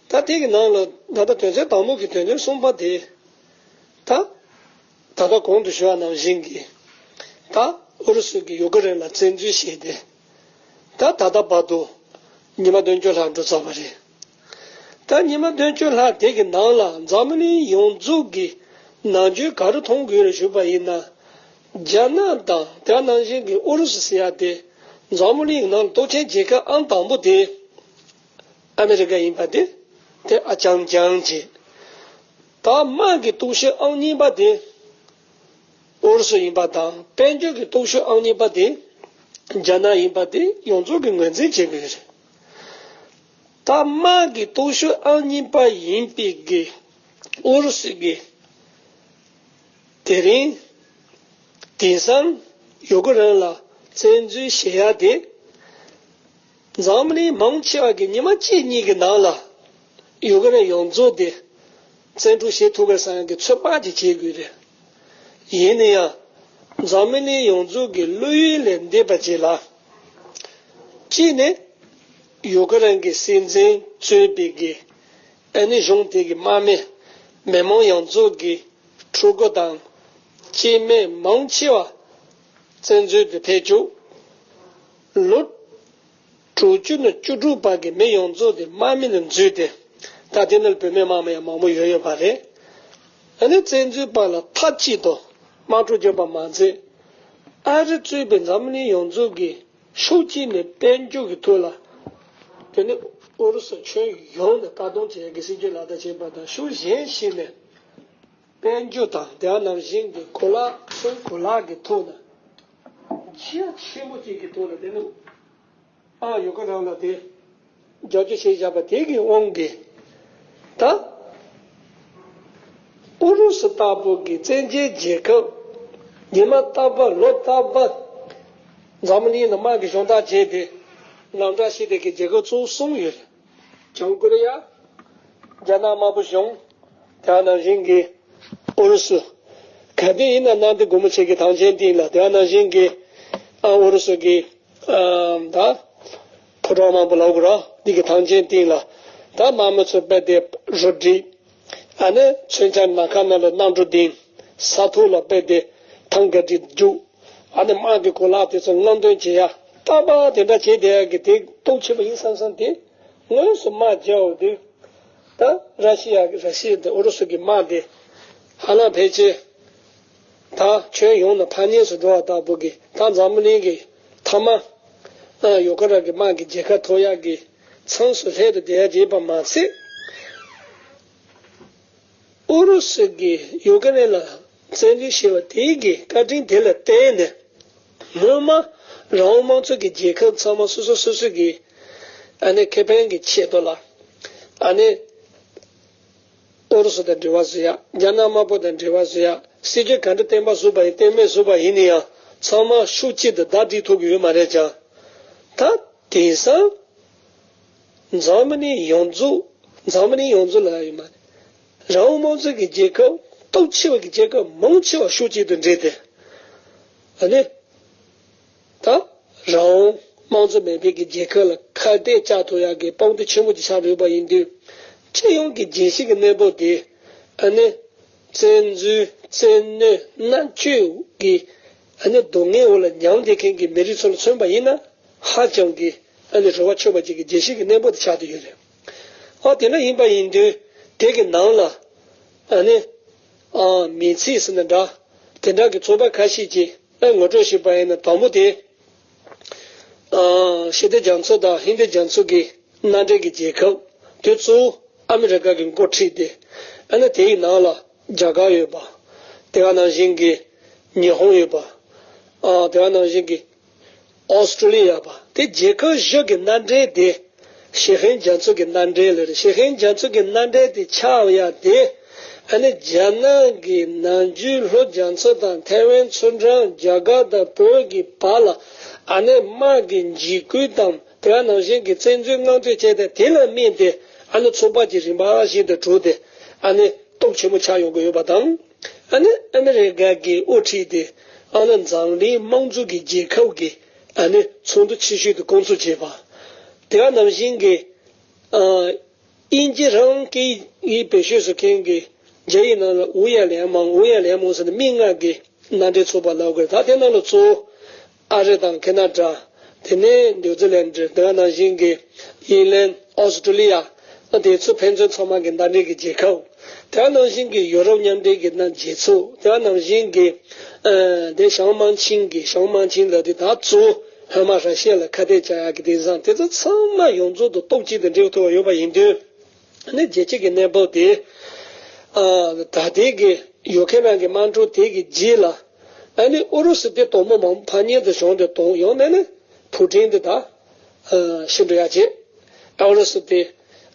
ད་དེ་གི་ནང་ལ་ད་ལྟ་དོན་ཚན་དང་པོ་གི་དོན་ཚན་གསུམ་པ་དེ། ད། ད་ལྟ་གོང་དུ་ཞུ་བ་ནང་བཞིན་གྱི། ད། ཨུ་རུ་སུ་གིས་ཡུ་ཀེ་རེན་ལ་བཙན་འཛུལ་བྱས་ཏེ། ད་ད་ལྟ་བར་དུ། ཉི་མ་བདུན་ཅུ་ལྷག་འགྲོ་ཚར་བ་རེད། ད་ཉི་མ་བདུན་ཅུ་ལྷག་དེ་གི་ནང་ལ་འཛམ་གླིང་ཡོངས་རྫོགས་ཀྱི་ནང་ཆོས་ག་རེ་མཐོང་དགོས་རེད་ཞུས་པ་ཡིན་ན། རྒྱ་ནག་དང་དེ་ནང་བཞིན་གྱི་ཨུ་རུ་སུ་ཟེར་ཡ་དེ་འཛམ་གླིང་ནང་སྟོབས་ཆེན་རྒྱལ་ཁབ་ཨང་དང་པོ་དེ་ཨ་མེ་རི་ཀ་ཡིན་པ་དེ་དེ་ཨ་རྐྱང་རྐྱང་བྱས། ད་དམག་གི་སྟོབས་ཤུགས་ཨང་གཉིས་པ་དེ་ཨུ་རུ་སུ་ཡིན་པ་དང་། དཔལ་འབྱོར་གྱི་སྟོབས་ཤུགས་ཨང་གཉིས་པ་དེ་རྒྱ་ནག་ཡིན་པ་དེ་ཡོངས་རྫོགས་ཀྱིས་ངོས་འཛིན་བྱེད་དགོས་རེད། ད་དམག་གི་སྟོབས་ཤུགས་ཨང་གཉིས་པ་ཡིན་པའི་གི་ཨུ་རུ་སུ་གི་དེ་རིང་དེང་སང་ཡུ་ཀེ་རེན་ལ་བཙན་འཛུལ་བྱེད་ཡ་དེ། འཛམ་གླིང་མང་ཆེ་བ་གི་ཉི་མ་གཅིག་གཉིས་ཀྱི་ནང་ལ་ཡུ་ཀེ་རེན་ཡོངས་རྫོགས་དེ་བཙན་འཕྲོག་བྱེད་ཐུབ་པའི་ས་ཡང་གི་ཚོད་དཔག་ཅིག་བྱེད་དགོས་རེད། ཡིན་ན་ཡང་འཛམ་གླིང་ཡོངས་རྫོགས་ཀྱི་བློ་ཡུལ་ལས་འདས་པ་ཅིག་ལ། གཅིག་ནས་ཡུ་ཀེ་རེན་གྱི་སྲིད་འཛིན་གཙོས་པའི་གི་ཨ་ནི་གཞུང་དེ་གི་དམག་མི་མི་མང་ཡོངས་རྫོགས་ཀྱི་ཕྲུ་གུ་དང་སྐྱེས་དམན་མང་ཆེ་བ་བཙན་འཛུལ་དུ་ཕེབས་བཅུག་ལོ་དྲུག་ཅུ་ནས་བཅུ་དྲུག་བར་གྱི་མི་ཡོངས་རྫོགས་དེ་དམག་མི་ལ་འཛུལ་ཏེ། ད་དེ་ནང་བུད་མེད་དམག་མི་ཡང་མང་པོ་ཡོད་ཡོད་པ་རེད། ཨ་ནི་བཙན་འཛུལ་པ་ལ་མཐའ་གཅིག་ཏུ་དམག་འཁྲུག་བརྒྱབ་པ་མ་ཚད། ཨ་རི་གཙོས་པའི་འཛམ་གླིང་ཡོངས་རྫོགས་ཀྱི་ཕྱོགས་གཅིག་ནས་དཔལ་འབྱོར་གྱི་ཐོག་ལ། དེ་ནི་ཨུ་རུ་སུ་ཁྱོན་ཡོངས་ནས་ལྟ་སྡོམ་བྱེད་ཡག་གི་སྲིད་ཇུས་ལག་བསྟར་བྱས་པ་དང་། ཕྱོགས་གཞན་ཞིག་ནས་དཔལ་འབྱོར་དང་དེ་ནང་བཞིན་གྱི་གོ་ལག་ཁྲོམ་གོ་ལག་གི་ཐོག་ལ་རྒྱ་ཆེན་པོ་གཅིག་གི་ཐོག་ལ་དེ་ནི་ཨ་ཡུ་ཀེ་རེན་ལ་དེ་རྒྱབ་སྐྱོར་བྱས་བཞག་པ་དེ་གི་དབང་གིས། ད་ཨུ་རུ་སུ་ལྟ་བུ་གི་བཙན་རྒྱལ་རྒྱལ་ཁབ་ཉི་མ་རྟག་པར་ལོ་རྟག་པར་འཛམ་གླིང་ལ་དམག་གི་གཞོགས་འདེགས་བྱས་ཏེ་ལམ་འགྲོ་བྱེད་བསྡད་ཀྱི་རྒྱལ་ཁབ་གཙོ་བོ་གསུམ་ཡོད་རེད། བྱང་ཀོ་རི་ཡ། རྒྱ་ནག་དམར་པོ་གཞུང་། དེ་ནང་བཞིན་གྱི་ཨུ་རུ་སུ། ག་དེ་ཡིན་ན་གནམ་བདེ་སྒོ་མོ་ཆེ་གི་ཐང་ཆེན་སྟེང་ལ། དེ་ནང་བཞིན་གྱི་ཨ་ཨུ་རུ་སུ་གི་ཨ་ད་ཕོ་བྲང་དམར་པོ་ལབ་དགོས་ར། འདི་གི་ཐང་ཆེན་སྟེང་ལ་ད་དམག་མི་ཚོ་རྦད་དེ་རུ་སྒྲིག་ཨ་ནི་མཚོན་ཆ་ནམ་མཁའ་ནང་ལ་གནམ་གྲུ་ལྡིང་། ས་ཐོག་ལ་རྦད་དེ་ཐང་ག་སྒྲིག་རྒྱུག་ཨ་ནི་དམག་གི་གོ་ལག་དེ་ཚོ་རྔམ་སྟོན་བྱེད་ཡ། རྟག་པར་དེ་འདྲ་བྱེད་བསྡད་ཡ་གི་དེ་སྟོབས་ཆེན་པོ་ཡིན་བསམ་བསམ་དེ། དངོས་སུ་དམག་རྒྱག་འོ་དུས། ད་ར་ཤི་ཡ་གི་ར་ཤི་ཡ་དང་ཨུ་རུ་སུ་གི་དམག་དེ་ཧ་ལམ་ཕལ་ཆེར་ད་ཁྱོན་ཡོངས་ནས་ཕར་ཉེས་སུ་འགྲོ་བ་ལྟ་བུ་གི། ད་འཛམ་གླིང་གི་མཐའ་མ་ཨ་ཡུ་ཀེ་རེན་གི་དམག་གི་རྒྱལ་ཁ་ཐོབ་ཡག་གི་མཚམས་སུ་སླེབས་ཏེ་བསྡད་ཡ་ཅིག་ཡིན་པ་མ་ཚད། ཨུ་རུ་སུ་གིས་ཡུ་ཀེ་རེན་ལ་བཙན་འཛུལ་བྱས་པ་དེའི་གི་བཀའ་དྲིན་དེ་ལ་བརྟེན་ནས། སྔོན་མ་རང་དབང་དམངས་གཙོ་གི་རྒྱལ་ཁབ་ཚང་མ་སོ་སོ་སོ་སོ་གི་ཨ་ནི་ཁེ་ཕན་གྱི་ཆེད་དུ་ལ། ཨ་ནི་ཨུ་རུ་སུ་དང་འབྲེལ་བ་བཟོ་ཡ། རྒྱ་ནག་དམར་པོ་དང་འབྲེལ་བ་བཟོ་ཡ། སྲིད་ཇུས་ག་འདྲ་བརྟན་པོ་བཟོས་པ་ཡིན། བརྟན་མེད་བཟོས་པ་ཡིན་ན་ཡང་། ཚང་མ་ཤུགས་གཅིག་ཏུ་ཟླ་སྒྲིལ་ཐུབ་ཀྱི་ཡོད་མ་རེད་ཀྱང་། ད་དེང་སང་འཛམ་གླིང་ཡོངས་རྫོགས། འཛམ་གླིང་ཡོངས་རྫོགས་ལ་ཡོད་མ་རེད། རང་དབང་དམངས་གཙོ་གི་རྒྱལ་ཁབ་སྟོབས་ཆེ་བ་གི་རྒྱལ་ཁབ་མང་ཆེ་བ་ཤུགས་གཅིག་ཏུ་འདྲེས་ཏེ། ཨ་ནི། ད་རང་དབང་དམངས་གཙོ་མེད་པའི་གི་རྒྱལ་ཁབ་ལ་ཁ་གཏད་བཅག་ཐུབ་ཡག་གི་དཔང་རྟགས་ཆེན་པོ་ཅིག་ཆགས་ཡོད་པ་ཡིན་དུས། སྤྱི་ཡོངས་ཀྱི་རྒྱལ་སྤྱི་གི་གནས་བབ་དེ་ཨ་ནི་བཙན་འཛུལ་བཙན་གནོན་མནར་གཅོད་ཀྱི་ཨ་ནི་སྡུག་བསྔལ་འོག་ལ་མྱངས་བསྡད་མཁན་གྱི་མི་རིགས་ཚོ་ལ་མཚོན་པ་ཡིན་ན། ཧ་ཅང་གི་ཨ་ནི་རེ་བ་ཆོད་པ་ཅིག་གི་རྒྱལ་སྤྱི་གི་གནས་བབ་དེ་ཆགས་བསྡད་ཡོད་རེད། ཨ་དེ་འདྲ་ཡིན་པ་ཡིན་དུས་དེ་གི་ནང་ལ་ཨ་ནི་ཨ་མིང་ཚིག་ཟེར་ན་འདྲ། དེ་འདྲ་གི་ཚོགས་པ་ཁ་ཤས་ཀྱིས་ཨ་ངོ་སྤྲོད་ཞུས་པ་ཡིན་ན། དང་པོ་དེ་ཨ་ཞི་བདེ་རྒྱ་མཚོ་དང་ཧིན་རྡུ་རྒྱ་མཚོ་གི་མནའ་འབྲེལ་གྱི་རྒྱལ་ཁབ་དེ་གཙོ་བོ་ཨ་མི་རི་ཀ་གིས་འགོ་ཁྲིད་དེ། ཨ་ནི་དེའི་ནང་ལ་རྒྱ་གར་ཡོད་པ། དེ་ག་ནང་བཞིན་གྱི་ ཉི་ཧོང་ཡོད་པ། ཨ་དེ་ག་ནང་བཞིན་གྱི་ཨོ་སི་ཀྲོ་ལི་ཡ་པ། དེ་རྒྱལ་ཁབ་བཞི་གི་མནའ་འབྲེལ་དེ་ཞི་ཧན་རྒྱ་མཚོ་གི་མནའ་འབྲེལ་ལ་རེད། ཞི་ཧན་རྒྱ་མཚོ་གི་མནའ་འབྲེལ་དེ་ཆགས་ཡ་དེ། ཨ་ནི་རྒྱ་ནག་གི་ནམ་རྒྱུན་ལྷོ་རྒྱ་མཚོ་དང་ཐའེ་ཝན་མཚོ་འགྲམ་རྒྱ་གར་དང་བོད་ཀྱི་བར་ལ་ཨ་ནི་དམག་གི་འཇིགས་སྐུལ་དང་དེ་ག་ནང་བཞིན་གྱི་བཙན་འཛུལ་མངགས་ཐུག་བྱས་ཏེ། དེ་ལ་དམིགས་ཏེ་ཨ་ནི་ཚོགས་པ་ཅིག་རིམ་པ་བཞིན་དུ་གྲུབ་སྟེ་ཨ་ནི་སྟོབས་ཆེན་པོ་ཆགས་ཡོང་གི་ཡོད་པ་དང་། ཨ་ནི་ཨ་མི་རི་ཀ་གིས་དབུ་ཁྲིད་དེ་ཨ་ནི་འཛམ་གླིང་དམངས་གཙོ་གི་རྒྱལ་ཁབ་ཀྱི་ཨ་ནི་ཚོགས་འདུ་ཆེ་ཤོས་དེ་བསྐོང་ཚོགས་བྱས་པ། དེ་ག་ནང་བཞིན་གྱི་ཨ་དབྱིན་ཇི་རང་སྐད་ཡིག་བེད་སྤྱོད་བཟོ་མཁན་གྱི་རྒྱ་ཡིག་ནང་ལ་ཝུ་ཡ་ལན་མང་། ཝུ་ཡ་ལན་མང་ཟེར་ན་མི་ལྔ་གི་མནའ་འབྲེལ་ཚོགས་པ་ལབ་དགོས། ད་དེ་ནང་ལ་གཙོ་བོ་ཨ་རི་དང་ཁེ་ན་ཌ། དེ་ནས་ནིའུ་ཛི་ལན་ཌི། དེ་ག་ནང་བཞིན་གྱི་དབྱིན་ལན། ཨོ་སི་ཀྲོ་ལི་ཡ། དེ་ཚོ་ཕན་ཚུན་ཚང་མ་གི་མནའ་འབྲེལ་གྱི་རྒྱལ་ཁབ། དེ་ག་ནང་བཞིན་གྱི་ཡུ་རོབ་མཉམ་འབྲེལ་གྱི་མནའ་རྒྱལ་ཚོགས། དེ་ག་ནང་བཞིན་གྱི་ཨ་དེ་ཞང་དམངས་ཆིངས་ཀྱི། ཞང་དམངས་ཆིངས་ལ་དེ་ད་གཙོ་བོ་ཧོན་མ་ར་ཤི་ཡ་ལ་ཁ་གཏད་བཅག་ཡག་གི་དེང་སང་དེ་ཚོ་ཚང་མ་ཡོངས་རྫོགས་དུ་སྟོབས་གཅིག་ཏུ་འབྲེལ་ཐུབ་པ་ཡོད་པ་ཡིན་དུས། ནི་རྒྱལ་སྤྱི་གི་གནས་བབ་དེ། ཨ་ད་ལྟའི་གི་ཡུ་ཁེ་རན་གྱི་དམག་འཁྲུག་དེ་གི་རྗེས་ལ། ཨ་ནི་ཨུ་རུ་སུ་དེ་དོག་མོ་མང་པོ་ཕར་ཉིན་དུ་བྱུང་སྟེ། དོག་ཡོང་ནས་ནི་ཕུ་ཀྲིན་དེ་ད་ཨ་ཤི་འགྲོ་ཡ་བྱེད། ཨུ་རུ་སུ་དེ་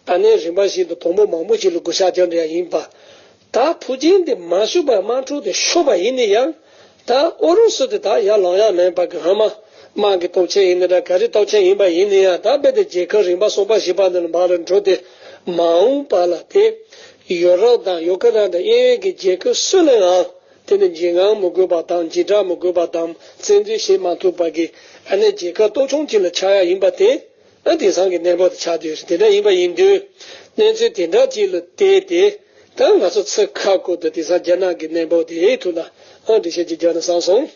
ཨ་ནི་རིམ་པ་བཞིན་དུ་དོག་མོ་མང་པོ་ཞིག་ལ་གུས་ཞབས་རྒྱག་འགྲོ་ཡ་ཡིན་པ། ད་ཕུ་ཀྲིན་དེ་མ་བཞུགས་པར་དམག་འཁྲུག་དེ་ཤོར་བ་ཡིན་ན་ཡང་། ད་ཨུ་རུ་སུ་དེ་ད་ཡར་ལངས་ཡ་མེད་པ་གི། ཧོན་མ་དམག་གི་སྟོབས་ཆེན་ཡིན་ན་འདྲ། ག་རེ་སྟོབས་ཆེན་ཡིན་པ་ཡིན་ན་ཡང་། ད་རྦད་དེ་རྒྱལ་ཁབ་རིམ་པ་གསུམ་པ་བཞི་པ་འདི་ལ་བར་ལ་འགྲོ་སྟེ་མ་འོངས་པ་ལ་དེ་ཡུ་རོབ་དང་ཡུ་ཁེ་རན་དང་དབྱིན་ཡུལ་གྱི་རྒྱལ་ཁབ་སུ་ལའང་དེ་ནི་འཇིགས་དངངས་མི་དགོས་པ་དང་། འཇིགས་སྐྲག་མི་དགོས་པ་དང་། བཙན་འཛུལ་བྱེད་མ་ཐུབ་པ་གི་ཨ་ནི་རྒྱལ་ཁབ་སྟོབས་ཆུང་ཅིག་ལ་ཆགས་ཡ་ཡིན་པ་དེ། ཨ་དེང་སང་གི་གནས་བབ་དེ་ཆགས་བསྡད་ཡོད་རེད། དེ་འདྲ་ཡིན་པ་ཡིན་དུས། གནས་ཚུལ་དེ་འདྲ་ཅིག་ལ་བལྟས་ཏེ། ད་ང་ཚོ་ཚིག་ཁ་སྐོར་དུ་དེང་སང་རྒྱ་ནག་གི་གནས་བབ་དེ་ཐུགས་ལ་ཨ་འགྲེལ་བཤད་ཅིག་རྒྱག་ན་བསམ་སོང་།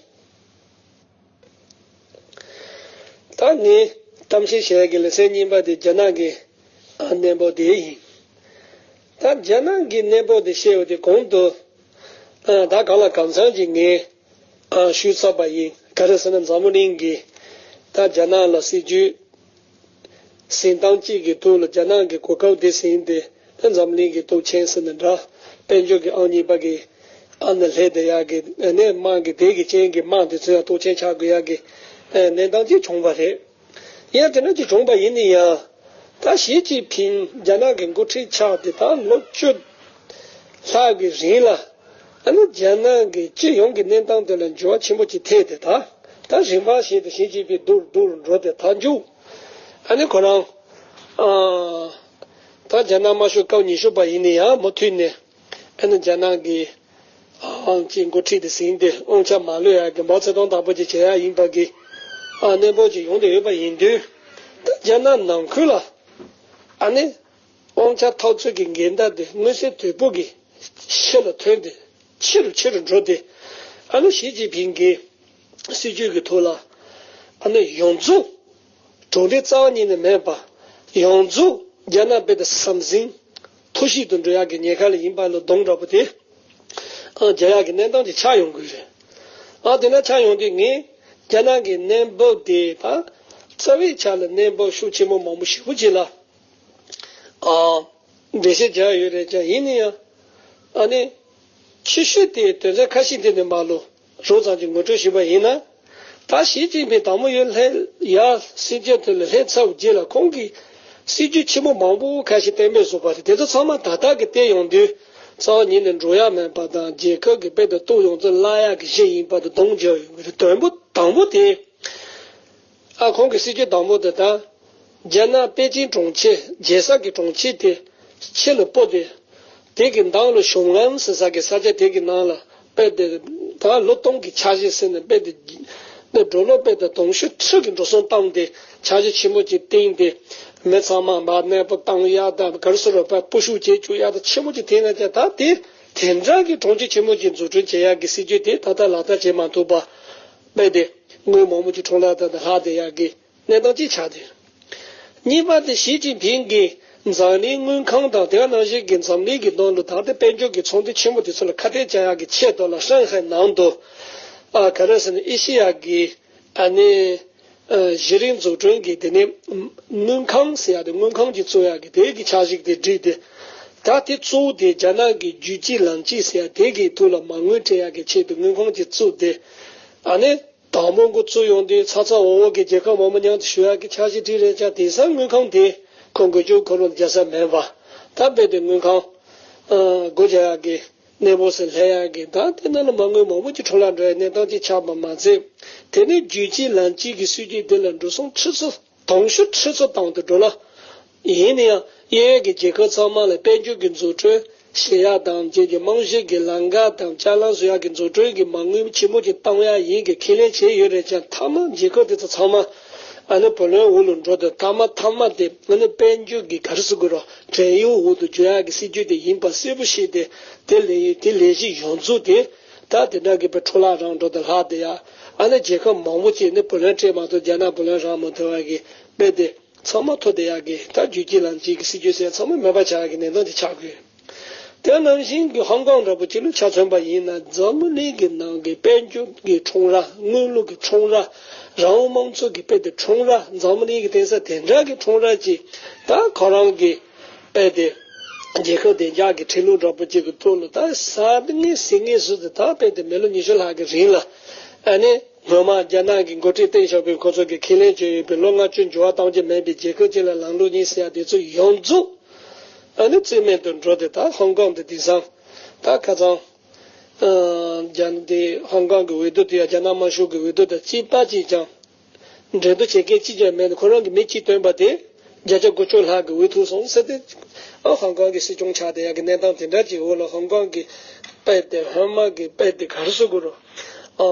ད་ངས་གཏམ་བཤད་བྱེད་ཡ་གི་ལེ་ཚན་གཉིས་པ་དེ་རྒྱ་ནག་གི་ཨ་གནས་བབ་དེ་ཡིན། ད་རྒྱ་ནག་གི་གནས་བབ་དེ་བཤད་པ་དེ་གོང་དུ་ཨ་ད་གང་ལ་གང་འཚམ་ཅིག་ངས་ཨ་ཞུས་ཚར་བ་ཡིན། ག་རེ་ཟེར་ན། འཛམ་བུ་གླིང་གི་ད་རྒྱ་ནག་ལ་སྲིད་ཇུས་ཟིན་སྟངས་གཅིག་གི་ཐོག་ལ་རྒྱ་ནག་གི་གོ་སྐབས་དེ་ཟིན་ཏེ། ད་འཛམ་གླིང་གི་སྟོབས་ཆེན་ཟེར་ན་འདྲ། དཔལ་འབྱོར་གྱི་ཨང་གཉིས་པ་གི་ཨ་ནི་སླེབས་བསྡད་ཡག་གི། ཨ་ནི་དམག་གི་དེ་གི་རྐྱེན་གྱིས་དམག་དེ་ཚོ་ཡང་སྟོབས་ཆེན་ཆགས་དགོས་ཡག་གི་ཨ་གནས་སྟངས་ཅིག་བྱུང་བ་རེད། ཡང་དེ་འདྲ་ཅིག་བྱུང་བ་ཡིན་ན་ཡང་། ད་ཞི་ཅིན་ཕིང་རྒྱ་ནག་གི་འགོ་ཁྲིད་ཆགས་ཏེ་ད་ལོ་བཅུ་ལྷག་གི་རིང་ལ། ཨ་ནི་རྒྱ་ནག་གི་སྤྱི་ཡོངས་ཀྱི་གནས་སྟངས་དེ་ལ་འགྱུར་བ་ཆེན་པོ་ཅིག་ཐེབས་ཏེ། ད་ད་རིམ་པ་བཞིན་དུ་ཞི་ཅིན་ཕིང་སྡུག་རུ་སྡུག་རུ་འགྲོ་སྟེ། མཐའ་མཇུག་ཨ་ནི་ཁོ་རང་ཨ་ད་རྒྱ་ནག་དམར་ཤོག་སྐབས་ཉི་ཤུ་པ་ཡིན་ན་ཡང་མུ་མཐུད་ནས། ཨ་ནི་རྒྱ་ནག་གི་ཨང་ཅིག་འགོ་ཁྲིད་དེ་ཟིན་ཏེ། དབང་ཆ་མ་ལོན་ཡག་གི་མའོ་ཙེ་ཏུང་དང་པོ་ཅིག་བྱེད་ཡག་ཡིན་པ་གི་ཨ་གནས་བབ་ཅིག་ཡོང་བསྡད་ཡོད་པ་ཡིན་དུས། ད་རྒྱ་ནག་ནང་ཁུལ་ལ་ཨ་ནི་དབང་ཆ་འཐབ་རྩོད་ཀྱི་འགལ་ཟླ་དེ་མངོན་གསལ་དོད་པོ་གི་ཕྱི་ལ་ཐོན་ཏེ། ཆེ་རུ་ཆེ་རུ་འགྲོ་སྟེ། ཨ་ནི་ཞི་ཅིན་ཕིང་གི་སྲིད་ཇུས་ཀྱི་ཐོག་ལ་ཨ་ནི་ཡོངས་རྫོགས་གྲུབ་འབྲས་རྩ་བ་ཉིད་ནས་མེད་པ། ཡོངས་རྫོགས་རྒྱ་ནག་རྦད་དེ་ཟང་ཟིང་འཐུ་ཞིག་ཏུ་འགྲོ་ཡག་གི་ཉེན་ཁ་ལ་ཡིན་པ་ལ་གདོང་འདྲ་པོ་དེ་ཨ་རྒྱག་ཡག་གི་གནས་སྟངས་ཅིག་ཆགས་ཡོང་གི་རེད། ཨ་དེ་འདྲ་ཆགས་ཡོང་དུས། ངས་རྒྱ་ནག་གི་གནས་བབ་དེ་ད་རྩ་བའི་ཆ་ལ་གནས་བབ་ཤུགས་ཆེན་པོ་མང་པོ་ཞེ་པོ་ཅིག་ལ་ཨ་འགྲེལ་བཤད་རྒྱག་ཡོད་རེད་ཀྱང་། ཡིན་ན་ཡང་ཨ་ནི་ཆེ་ཤོས་དེ་དོན་ཚན་ཁ་ཤས་དེ་ནས་མར་ལོ་རོབ་ཙམ་ཅིག་ངོ་སྤྲོད་ཞུས་པ་ཡིན་ན། ད་ཞི་ཅིན་ཕིང་དང་པོ་ཡར་སླེབས། ཡར་སྲིད་སྐྱོང་དེ་ལ་སླེབས་ཚར་བའི་རྗེས་ལ་ཁོང་གིས་སྲིད་ཇུས་ཆེན་པོ་མང་པོ་ཁ་ཤས་གཏན་འབེབས་བཟོས་པ་རེད། དེ་ཚོ་ཚང་མ་ད་ལྟ་གི་བལྟས་ཡོང་དུས་རྩ་བ་ཉིད་ནས་འགྲོ་ཡ་མེད་པ་དང་། རྒྱལ་ཁབ་ཀྱི་དཔལ་དང་སྟོབས་ཡོངས་རྫོགས་བརླག་ཡག་གི་གཞི་ཡིན་པ་དེ་གདོང་འཇོག་ཡོང་གི་རེད། དོན་པོ་དང་པོ་དེ། ཨ་ཁོང་གི་སྲིད་ཇུས་དང་པོ་དེ་ད་རྒྱ་ནག་པེ་ཅིན་གྲོང་ཁྱེར། རྒྱལ་ས་གི་གྲོང་ཁྱེར་དེ་ཕྱི་ལ་སྤོ་སྟེ། དེ་གི་ནང་ལ་ཞུང་ཨན་ཟེར་ས་གི་ས་ཆ་དེ་གི་ནང་ལ་རྦད་དེ་ད་ལོ་སྟོང་གི་འཆར་གཞི་ཟེར་ནས་རྦད་དེ་ནས་ཌོ་ལར་རྦད་དེ་དུང་ཕྱུར་ཁྲི་གི་འགྲོ་སོང་བཏང་སྟེ་འཆར་གཞི་ཆེན་མོ་ཅིག་བཏིང་སྟེ། མི་ཚང་མ་མར་གནས་སྤོ་བཏང་ཡག་དང་། ག་རེ་ཟེར་རོ། ཕར་སྤོ་བཤུད་བྱེད་བཅུག་ཡག་དང་། ཆེན་མོ་ཅིག་བཏིང་ན་ཀྱང་། ད་དེ་དེ་འདྲ་གི་གྲོང་ཁྱེར་ཆེན་མོ་ཅིག་འཛུགས་སྐྲུན་བྱེད་ཡག་གི་སྲིད་ཇུས་དེ་ད་ལྟ་ལག་བསྟར་བྱེད་མ་ཐུབ་པ། རྦད་དེ་དངུལ་མང་པོ་ཅིག་འཕྲོ་བརླག་དང་ལྷག་བསྡད་ཡག་གི་གནས་སྟངས་ཅིག་ཆགས་ཏེ། གཉིས་པ་དེ་ཞི་ཅིན་ཕིང་གིས་འཛམ་གླིང་དངུལ་ཁང་དང་། དེ་ག་ནང་བཞིན་གྱི་འཛམ་གླིང་གི་ནང་ལ་ད་ལྟ་དཔལ་འབྱོར་གྱི་ཚོགས་འདུ་ཆེན་མོ་དེ་ཚོ་ལ་ཁ་གཏད་བཅག་ཡག་གི་ཆེད་དུ་ལ། ཧྲང་ཧའེ་ནང་དུ་ཨ་ག་རེ་ཟེར་ན། ཨེ་ཤེ་ཡ་གི་ཨ་ནི་ཨ་གཞི་རིམ་འཛུགས་སྐྲུན་གྱི་དེ་ནས་དངུལ་ཁང་ཟེར་ཡག་དེ། དངུལ་ཁང་ཅིག་བཙུགས་ཡག་གི་དེ་གི་འཆར་གཞི་དེ་བསྒྲིགས་ཏེ། ད་དེ་གཙོ་བོ་དེ་རྒྱ་ནག་གི་རྒྱུད་གཅིག་ལམ་གཅིག་ཟེར་ཡ་དེ་གི་ཐོག་ལ་མ་དངུལ་སྤྲད་ཡ་གི་ཆེད་དུ་དངུལ་ཁང་ཅིག་བཙུགས་ཏེ། ཨ་ནི་དང་པོ་འགོ་བཙུགས་ཡོང་དུས་ཚ་ཚ་འུར་འུར་གྱི་རྒྱལ་ཁབ་མང་པོ་མཉམ་དུ་ཞུགས་ཡ་གི་འཆར་གཞི་བྲིས་རེད་ཀྱང་། དེང་སང་དངུལ་ཁང་དེ་ཁོ་འགུལ་སྐྱོད་ཁོ་རང་རྒྱག་ས་མེད་པ། ད་རྦད་དེ་དངུལ་ཁང་སྒོ་རྒྱག་ཡ་གི་གནས་སྤོ་སེ་ལྷད་ཡག་གི། ད་དེ་ནང་ལ་མ་དངུལ་མང་པོ་ཅིག་འཕྲོ་བརླག་འགྲོ་ཡག་གནས་སྟངས་ཅིག་ཆགས་པ་མ་ཚད། དེ་ནས་རྒྱུད་གཅིག་ལམ་གཅིག་གི་སྲིད་ཇུས་དེ་ལ་འགྲོ་སོང་ཁྲི་ཚོ་དུང་ཕྱུར་ཁྲི་ཚོ་བཏང་དུ་འགྲོ་ལ། ཡིན་ན་ཡང་གཡས་གཡོན་གྱི་རྒྱལ་ཁབ་ཚང་མ་ལ་དཔལ་འབྱོར་གྱི་འཛུགས་སྐྲུན་བྱེད་ཡག་དང་། རྗེས་ཀྱི་རྨང་གཞི་གི་ལམ་ཁ་དང་ཅ་ལག་བཟོ་ཡག་གི་འཛུགས་སྐྲུན་གྱི་མ་དངུལ་ཆེན་པོ་ཅིག་བཏང་ཡག་ཡིན་གྱི་ཁས་ལེན་བྱས་ཡོད་རེད་ཀྱང་། མཐའ་མ་རྒྱལ་ཁབ་དེ་ཚོ་ཚང་མ་ཨ་ནི་བུ་ལོན་འོག་ལ་འགྲོ་དུས། མཐའ་མ་མཐའ་མ་དེ་ཨ་ནི་དཔལ་འབྱོར་གྱི་ག་རེ་ཟེར་དགོས་རེད། བྲན་གཡོག་འོག་ཏུ་འགྱུར་ཡག་གི་སྲིད་ཇུས་དེ་ཡིན་པ་གསལ་པོ་ཤེས་ཏེ། དེ་ལས་དེ་ལས་གཞི་ཡོངས་རྫོགས་དེ་ད་དེ་འདྲ་གི་དཔེ་འཕྲོ་བརླག་རང་འགྲོ་དུ་ལྷག་བསྡད་ཡག་ཨ་ནི་རྒྱལ་ཁབ་མང་པོ་ཅིག་ནི་བུ་ལོན་སྤྲད་མ་ཐུབ། རྒྱ་ནག་བུ་ལོན་རག་མ་ཐུབ་པ་གི་དཔེ་དེ་ཚང་མ་ཐོར་བསྡད་ཡག་གི། ད་རྒྱུད་གཅིག་ལམ་གཅིག་གི་སྲིད་ཇུས་ཟེར་ཚང་མ་མེད་པ་ཆགས་ཡག་གི་གནས་སྟངས་དེ་ཆགས་དགོས། དེ་ནང་བཞིན་གྱི་ཧོང་ཀོང་འདྲ་པོ་ཅིག་ལ་ཆ་མཚོན་པ་ཡིན་ན། འཛམ་བུ་གླིང་གི་ནང་གི་དཔལ་འབྱོར་གྱི་ཁྲོམ་ར། དངོས་ལུགས་ཀྱི་ཁྲོམ་ར། རང་དབང་དམངས་གཙོ་གི་དཔེ་དེ་ཁྲོམ་ར། འཛམ་བུ་གླིང་གི་གཏན་ས་དེ་འདྲ་གི་ཁྲོམ་ར་ཅིག་ད་ཁོ་རང་གི་དཔེ་དེ་རྒྱལ་ཁབ་བདེ་འཇགས་ཀྱི་ཁྲིམས་ལུགས་འདྲ་པོ་ཅིག་གི་ཐོག་ལ། ད་ས་ངེས་ཟིན་ངེས་སུ་དེ་ད་དཔེ་དེ་མི་ལོ་ཉི་ཤུ་ལྷག་གི་རིང་ལ། ཨ་ནི་སྔོན་མ་རྒྱ་ནག་གི་འགོ་ཁྲིད་ཏེང་ཞའོ་ཕིང་ཁོ་ཚོ་གིས་ཁས་ལེན་བྱས་ཡོད་པའི་ལོ་ལྔ་བཅུ་འགྱུར་བ་གཏོང་རྒྱུ་མེད་པའི་རྒྱལ་ཁབ་ཅིག་ལ་ལམ་ལུགས་གཉིས་ཟེར་ཡ་དེ་ཚོ་ཡོངས་རྫོགས་ཨ་ནི་རྩིས་མེད་དུ་འགྲོ་སྟེ། ད་ཧོང་ཀོང་དེ་དེང་སང་ད་ཁ་སང་རྒྱ་ནག་དེ་ཧོང་ཀོང་གི་འོས་བསྡུ་དེ་ཡང་རྒྱ་ནག་དམར་ཤོག་གི་འོས་བསྡུ་དང་གཅིག་པ་གཅིག་རྐྱང་། འགྲན་བསྡུར་བྱེད་མཁན་གཅིག་ཀྱང་མེད་ནས། ཁོ་རང་གི་མི་གཅིག་བཏོན་པ་དེ་བརྒྱ་ཆ་དགུ་བཅུ་ལྷག་གིས་འོས་ཐོབ་སོང་ཟེར་ཏེ། ཨ་ཧོང་ཀོང་གི་སྲིད་སྐྱོང་ཆགས་བསྡད་ཡག་གི་གནས་སྟངས་དེ་འདྲ་ཅིག་འོག་ལ། ཧོང་ཀོང་གི་དཔེ་དེ་སྔོན་མ་གི་དཔེ་དེ་ག་རེ་ཟེར་དགོས་རེད། ཨ་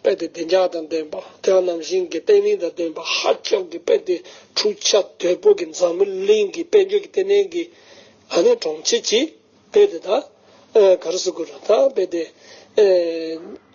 དཔེ་དེ་བདེ་འཇགས་དང་ལྡན་པ། དེ་ནང་བཞིན་གྱི་བརྟན་ལྷིང་དང་ལྡན་པ། ཧ་ཅང་གི་དཔེ་དེ་འཕྲུལ་ཆས་དོད་པོ་གི། འཛམ་བུ་གླིང་གི་དཔལ་འབྱོར་གྱི་ལྟེ་གནས་ཀྱི་ཨ་ནི་གྲོང་ཁྱེར་ཅིག་དཔེ་དེ་ད་ཨ་ག་རེ་ཟེར་དགོས་རེད། ད་དཔེ་དེ་ཨ།